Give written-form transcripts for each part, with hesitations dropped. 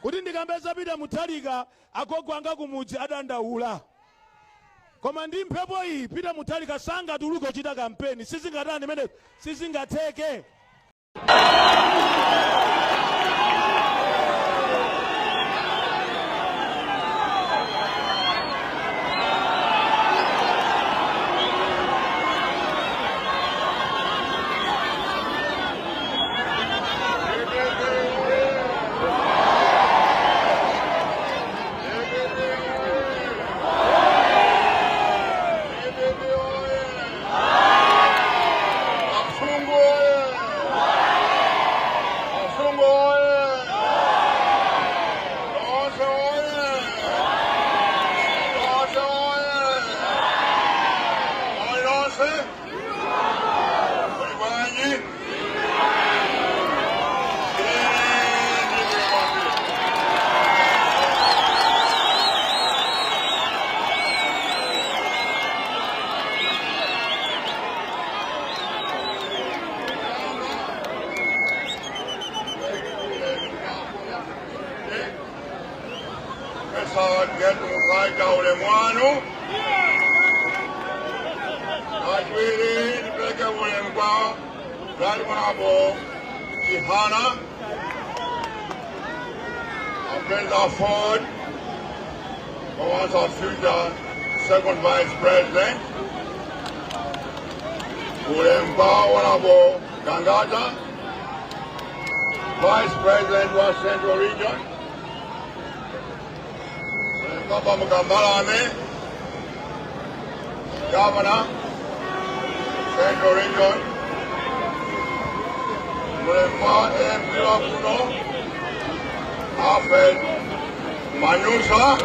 Kuti ndikambe za Peter Mutharika, agogo anga kumudzi adandaula. Koma ndi mphepo iyi, Peter Mutharika sangatuluke kuchita kampeni. Sizingatani imene, sizingatheke. Kasungu oye! Kasungu oye! Tonse oye! Tonse oye! Oye tonse! Muli bwanji? Ine ndili kwambiri. Pesa Mutharika ulemu wanu. Kachiwiri, ndipeleke ulemu kwa Right Honorable Chihana, Brenda Ford, who was our future second vice president. Ulemu kwa Honorable Gangata, vice president wa Central Region. Ulemu kwa Baba Mkambalame, governor, Central Region. Ulemu kwa MP wa kuno, Alfred Manyusa.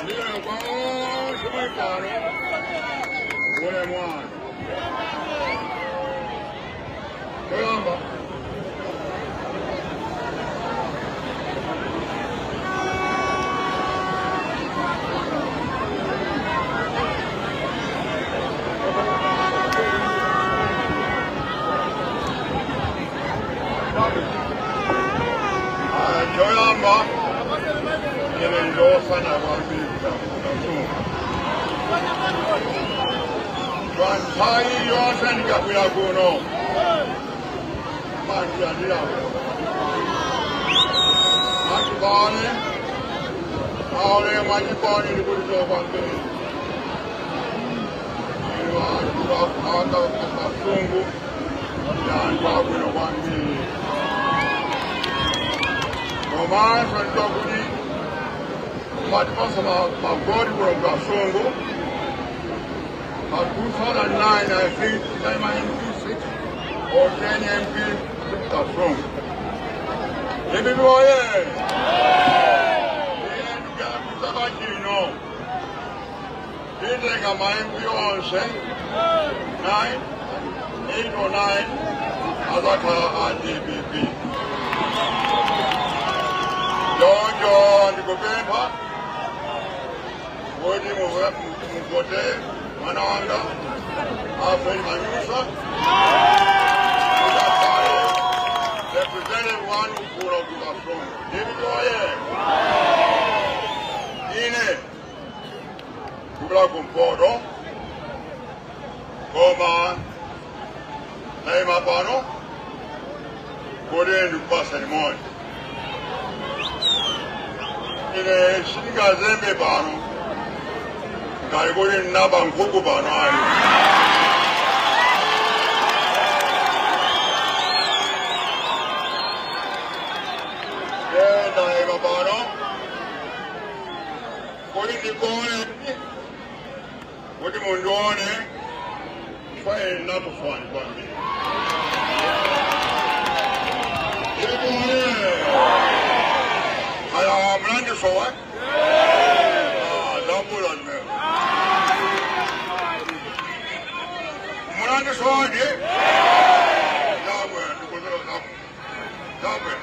Ndiyo kwa onse mwikano, ulemu wanu. Toyamba. Choyamba, ine ndosana kwambiri Kasungu. Nthawi yonse ndikabwera kuno mandilandira mwachibale aole mwachibale ndikuti kwambiri inu anthu Kasungu ndi anthu abwino kwambiri, komanso ndikuti matipasa mavoti kuno Kasungu. 2009, I think, time MP 6 or 10 MP Kasungu. DPP oye! Chaka chino titenga ma MP onse 9, 8 or 9 azakhala a DPP. Choncho ndikupempha kuti muvote mwana wanga Alfred Manyusa kuti akhale representative wanu kuno ku Kasungu. DPP oye! Ine kubula kumpoto, koma naima pano kuti ndikupasani moni. Ine sindingazembe pano ngati kuti ndinaba nkhuku pano, ayi. Ndayima pano kuti ndikuone, kuti mundione, chifukwa ine ndinakuswani kwambiri. Ndikuone aya mlandisowa zabula zimene mulandisowaje zabwe ndikuzera zabwe.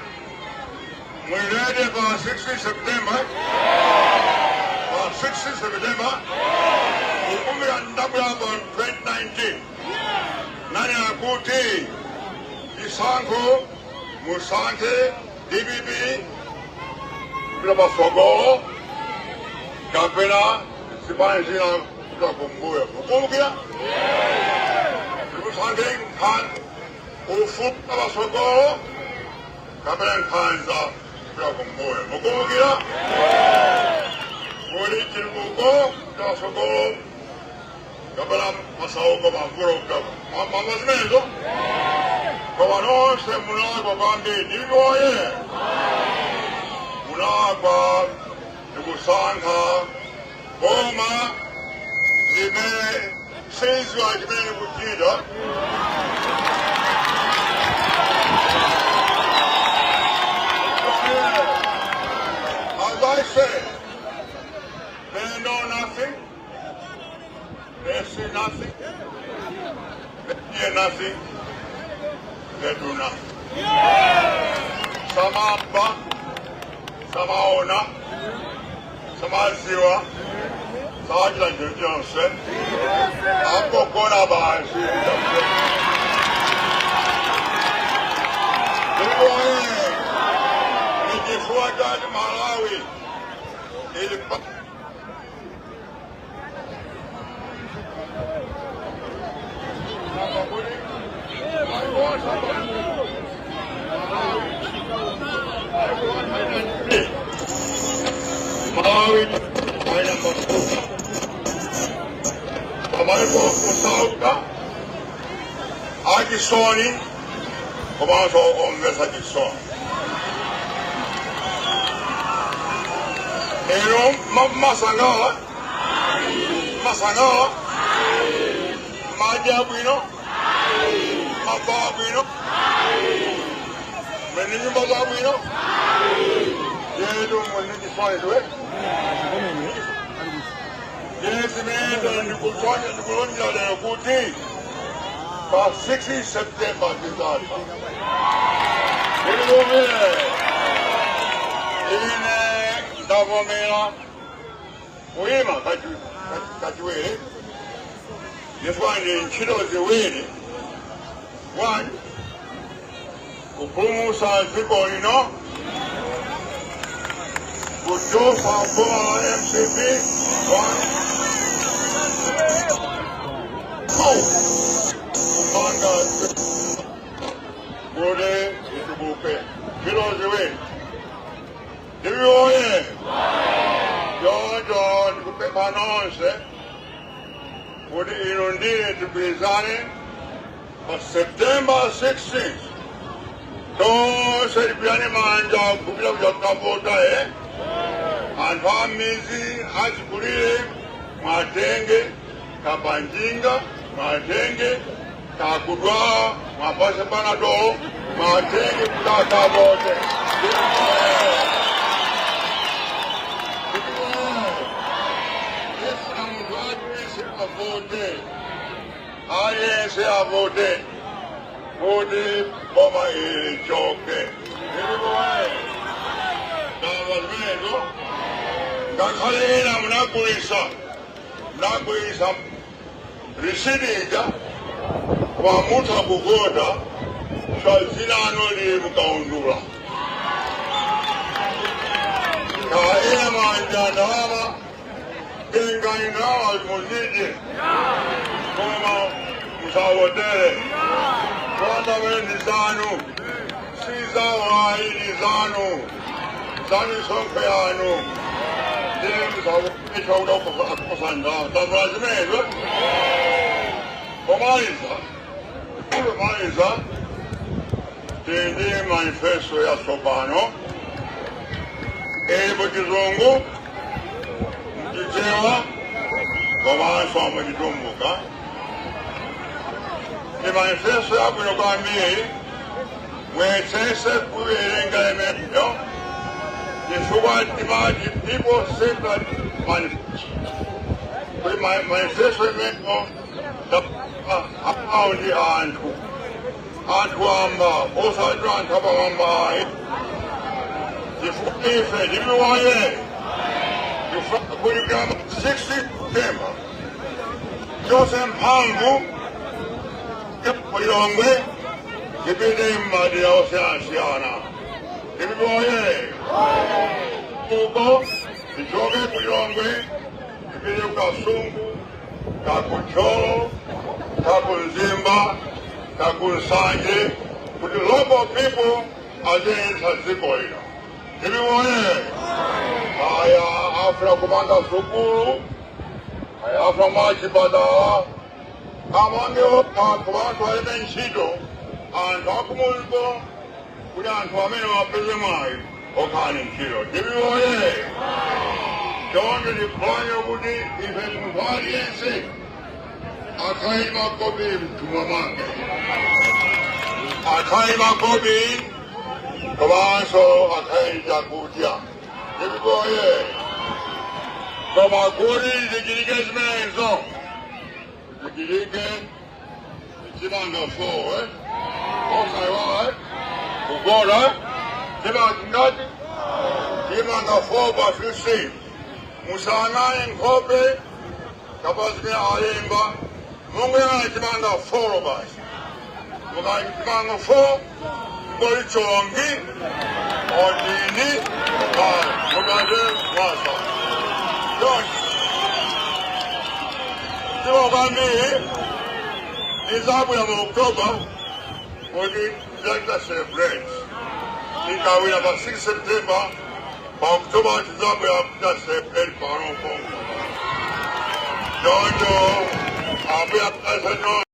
Muli ready pa 16 September? Pa 16 September, kukumbira ndabwera pa 2019 nani akuti Chisankho musankhe DPP kupita patsogolo kapena zipani zina kupita kumbuyo. Mukumbukira? Musankhe ufulu patsogolo kapena nkhanza kupita kumbuyo. Mukumbukira? Kuli chitukuko kupita patsogolo kapena masauko mavuto kupita mama zimenezo. Koma nonse munalakwa kwambiri. DPP oye! Munalakwa ndikusankha boma limene silidziwa chimene likuchita. As I said, they know nothing, they see nothing, they hear nothing, they do nothing. Samamva, samaona, samadziwa, sachita chilichonse, angogona basi. DPP oye! Chifukwa chati Malawi ili Malawi ali number 2 pamaiko osauka, achisoni komanso omvetsa chisoni. Ero masangala masangala, madya bwino, mavala bwino, muli nyumba za bwino yetu, muli chisoni tuwe yezimezo. Ndikusonya ndikulonjera lero kuti pa 16 September tizatha ndikuvomere. Ine ndavomera kuyima kachiwiri chifukwa ndi ntchito ziwiri: one, kupulumutsa dziko lino kuchoka boma la MCP; one, two, kupanga kuti itukuke. Ntchito ziwiri. DPP oye! Choncho ndikupempha nonse kuti inu ndine tigwirizane pa September 16, tonse tigwirane manja kupita kujakavota. Anthu a midzi achikulire mwatenge kapanjinga, mwatenge kakudwala, mwapase panadolo, mwatenge kuti akavote. Ifuna munthu aliyense avote, aliyense avote kuti boma ili lichoke. Ilipoe ndava zimenezo. Ngakhale ena munagulisa risiti ija, koma mutha kuvota dzina lanu lili mukaundula. Ka ena manja ndalama, tengani ndalama muzidye, koma musavotere. Kwana ndi zanu, si zawo ayi, ndi zanu, zamisonkho yanu, ndiye musavotere kuti akukosa ndalama. Tamvera zimenezo. Pomaliza, pomaliza, tili ndi manifesto yatsopano ili muchizungu, muchichewa komanso muchitumbuka. Ndi manifesto yabwino kwambiri. Muyesetse kuwerenga imeneyo chifukwa timati people centered manifesto, kuti manifesto imeneyo apawo ndi anthu, anthu amba, osati anthu apamwamba ayi, chifukwa ife DPP oye chifukwa kuti kama 6 September chose mphamvu Lilongwe. Tipite m'madera osiyanasiyana. DPP oye! Uko tichoke ku Lilongwe, tipite ku Kasungu, ka ku Thyolo, ka ku Mzimba, ka ku Nsanje, kuti local people aziyendetsa dziko lino. DPP oye! Aya afuna kumanga sukulu, aya afuna machipatala, amange okha anthu alibe ntchito, anthu akumuliko, kuti anthu amene wapeze mwayi okhala ndi ntchito. DPP oye! Chonde tiphwanye kuti ife munthu aliyense akhale makobi mthumba mwake, akhale makobi komanso akhale chakudya. DPP oye! Koma kuti zichitike zimenezo, zichitike chimanga 4, eh? Osaiwala, eh? Kugola chimanga ngati chimanga 4 pa 15. Musangane nkhope kapena zimene alemba, mungoyang'ana chimanga 4 basi. Mukati chimanga 4 ngoli chongi odini, mukati mwasa chonchi chimo kwambiri. Nizabwera mu October kuti tizachita celebrate tikawina pa 6 September. Pa October tizabwera kuita celebrate panopo. Choncho ambuya kasa.